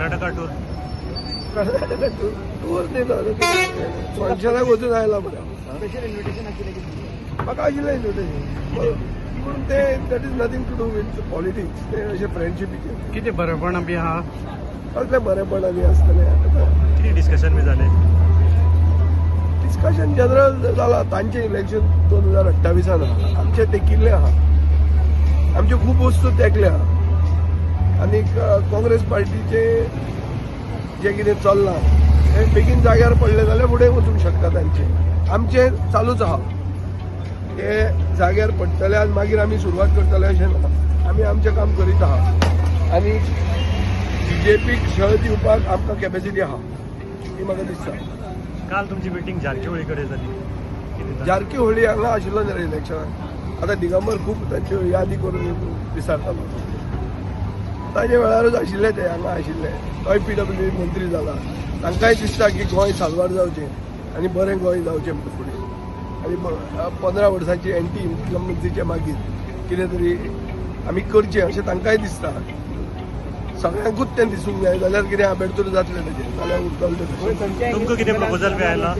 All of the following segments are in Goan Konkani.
कर्नाटका टूर? कर्नाटका टूर न्ही तो, फंक्शनाक वचून आयला मरे. स्पेशल इन्व्हिटेशन आशिल्लें कितें? म्हाका आशिल्लें इन्विटेशन, पूण तें that is nothing to do with politics. तें अशें फ्रेंडशिपीचें. कितें बरेपण बी आहा? कसलें बरेपण आनी आसतलें आतां? कितें डिस्कशन बी जालें? डिस्कशन जनरल जाला. तांचें इलेक्शन 2028 आहा, आमचें तेकिल्लें आहा. आमच्यो खूब वस्तू तेकल्या आनी काँग्रेस पार्टीचें जें कितें चल्लां तें बेगीन जाग्यार पडलें जाल्यार फुडें वचूंक शकता तांचें. आमचें चालूच आहा. ते जाग्यार पडटले आनी मागीर आमी सुरवात करतले अशें ना. आमी आमचें काम करीत आहा आनी बीजेपीक छळ दिवपाक आमकां कॅपेसिटी आहा ही म्हाका दिसता. काल तुमची मिटींग जारकिहोळी कडेन जाली, कितें जालें? जारकीहोळी हांगा आशिल्लो न्ही रे इलेक्शनाक. आतां दिगंबर खूब तांच्यो यादी करून विसरतालो. ताजे वेळारूच आशिल्ले ते हांगा आशिल्ले. तोय पीडब्ल्यू मंत्री जाला. तांकांय दिसता की गोंय साल्वार जावचें आनी बरें गोंय जावचें म्हणून फुडें. आनी 15 वर्सांची एंटी इन्कम्बन्सीच्या मागीर कितें तरी आमी करचें अशें तांकांय दिसता. सगळ्यांकूच तें दिसूंक जाय, जाल्यार कितें आबेडतूर जातलें तेजें, जाल्यार उरतलें तशें. तुमकां कितें प्रपोजल बी आयला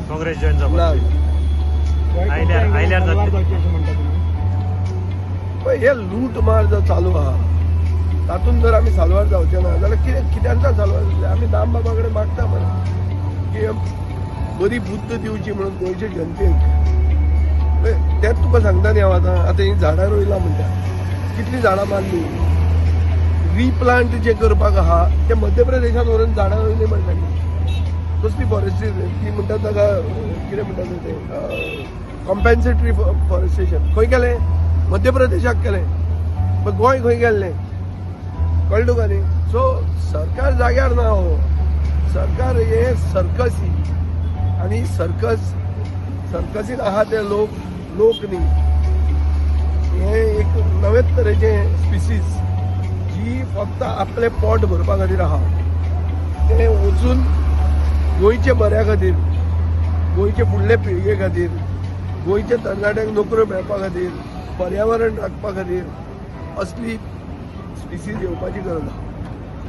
काँग्रेस जॉयन ना. जावपाक? आयल्यार आयल्यार जातलें. जावचें अशें म्हणटा तुमी? पळय, हे लूट मार जो चालू आहा तातूंत जर आमी साल्वार जावचे ना जाल्यार कितें कित्यान साल्वार जातले? आमी दामबाबा कडेन मागता मरे की बरी बुद्द दिवची म्हणून गोंयचे जनतेक. पळय, तेंच तुका सांगता न्ही हांव. आतां आतां हीं झाडां रोयलां म्हणटा, कितलीं झाडां मारलीं? रिप्लांट जें करपाक आहा तें मध्य प्रदेशांत व्हरून झाडां रोयलीं म्हणटा. कसली फॉरेस्ट्री ती म्हणटात ताका, कितें म्हणटात तें, कॉम्पेन्सेटरी फॉरेस्टेशन खंय केलें? मध्य प्रदेशाक केलें. पण गोंय खंय गेल्लें, कळ्ळें तुका न्ही? सो सरकार जाग्यार ना हो. सरकार हे सर्कस ही आनी सर्कस सर्कसीन आहा ते लोक लोक न्ही. हे एक नवेच तरेचें स्पिसीस जी फक्त आपलें पोट भरपा खातीर आहा. ते वचून गोंयचे बऱ्या खातीर, गोंयचे फुडले पिळगे खातीर, गोंयच्या तरणाट्यांक नोकऱ्यो मेळपा खातीर, पर्यावरण राखपा खातीर असली स्पिसीस येवपाची गरज आहा.